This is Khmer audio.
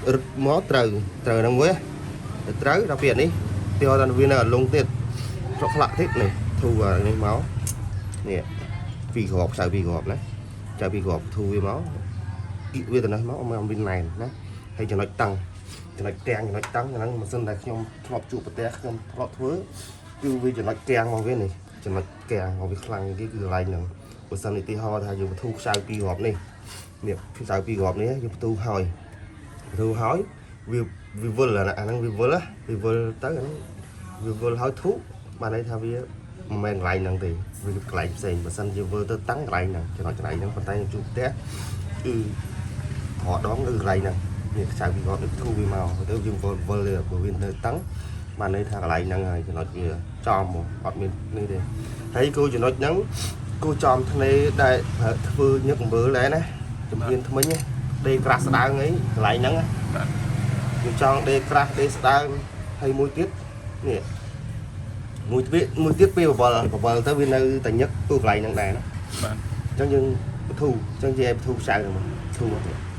រឹតមកត្រូវត្រូវហ្នឹងមួយទៅត្រូវដល់ពេលនេះទីហោថាវានៅអលងទៀតធ្លុកខ្លាក់ទៀតនេះធូរអានេះមកនេះពីរគ្រាប់ខ្សៅពីរគ្រាប់ណាខ្សៅពីរគ្រាប់ធូរវាមកគៀកវាទៅនេះមកមកវាណែនណាហើយចំណុចតឹងចំណុចទាំងចំណុចតឹងហ្នឹងម៉ាស៊ីនដែលខ្ញុំធ្លាប់ជួបប្រទះខ្ញុំធ្លាប់ធ្វើគឺវាចំណុចទាំងរបស់វានេះចំណុចទាំងរបស់វាខ្លាំងគេគឺកន្លែងហ្នឹងបើសិនឧទាហរណ៍ថាយើងបធូរខ្សៅពីរគ្រាប់នេះនេះខ្សៅពីរគ្រាប់នេះយើងបធូរហើយ ធូរហើយវាវាវិលអាហ្នឹងវាវិលណាវាវិលទៅអាហ្នឹងវាវិលហើយធូបានន័យថាវាមិនមែនកន្លែងហ្នឹងទេវាកន្លែងផ្សេងបើសិនជាវិលទៅតាំងកន្លែងហ្នឹងចំណុចកន្លែងហ្នឹងប៉ុន្តែខ្ញុំជួបផ្ទះគឺរដងគឺកន្លែងហ្នឹងនេះខ្ចៅពីគាត់នេះធូរវាមកទៅយើងវិលវិលបើវានៅតាំងបានន័យថាកន្លែងហ្នឹងហើយចំណុចវាចំហ្មងអត់មាននេះទេហើយគូចំណុចហ្នឹងគូចំធ្នេដែលប្រើធ្វើញឹកអំបិលដែរណាជំហានថ្មិញណាដេក្រាស់ស្ដើងអីកន្លែងហ្នឹងណា បាទ យើងចង់ដេក្រាស់ដេស្ដើងហើយមួយទៀតនេះមួយទៀតមួយទៀតពេលបបលបបលទៅវានៅតែញឹកទូកន្លែងហ្នឹងដែរណា បាទ អញ្ចឹងយើងបធូអញ្ចឹងជាឲ្យបធូខ្ចៅហ្នឹងមកធូមកទៀត